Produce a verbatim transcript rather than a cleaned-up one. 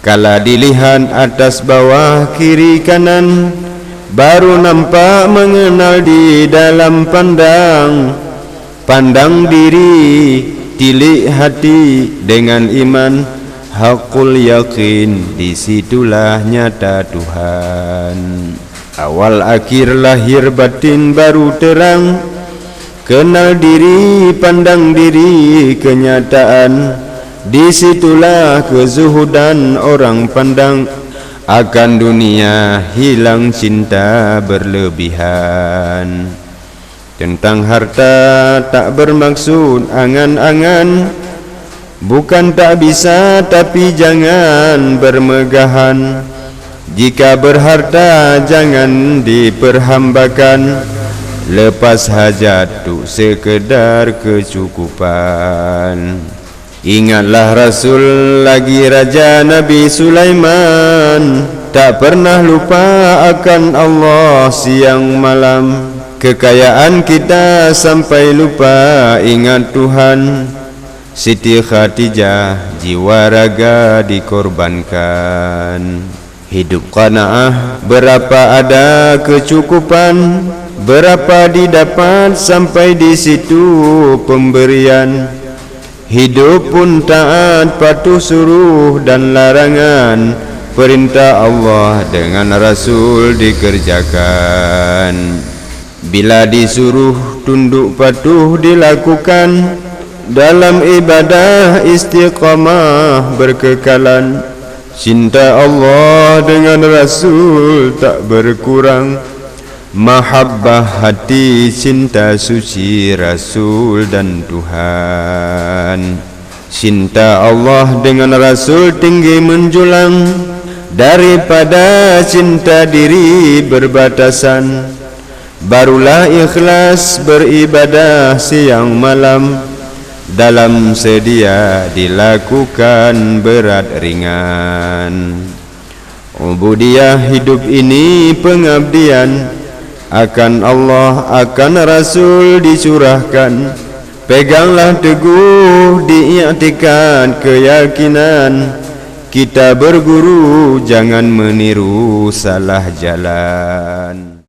Kala dilihat atas bawah kiri kanan, baru nampak mengenal di dalam pandang. Pandang diri, tilik hati dengan iman, hakul yakin, di situlah nyata Tuhan. Awal akhir lahir batin baru terang, kenal diri, pandang diri, kenyataan. Di situlah kezuhudan orang pandang, akan dunia hilang cinta berlebihan. Tentang harta tak bermaksud angan-angan, bukan tak bisa tapi jangan bermegahan. Jika berharta jangan diperhambakan, lepas hajat tu sekedar kecukupan. Ingatlah Rasul lagi Raja Nabi Sulaiman, tak pernah lupa akan Allah siang malam. Kekayaan kita sampai lupa ingat Tuhan. Siti Khadijah jiwa raga dikorbankan. Hidup qanaah, berapa ada kecukupan, berapa didapat sampai di situ pemberian. Hidup pun taat, patuh suruh dan larangan, perintah Allah dengan Rasul dikerjakan. Bila disuruh tunduk patuh dilakukan, dalam ibadah istiqamah berkekalan. Cinta Allah dengan Rasul tak berkurang, mahabbah hati cinta suci Rasul dan Tuhan. Cinta Allah dengan Rasul tinggi menjulang daripada cinta diri berbatasan. Barulah ikhlas beribadah siang malam, dalam sedia dilakukan berat ringan. Ubudiyah hidup ini pengabdian, akan Allah, akan Rasul dicurahkan. Peganglah teguh di iktikad keyakinan, kita berguru jangan meniru salah jalan.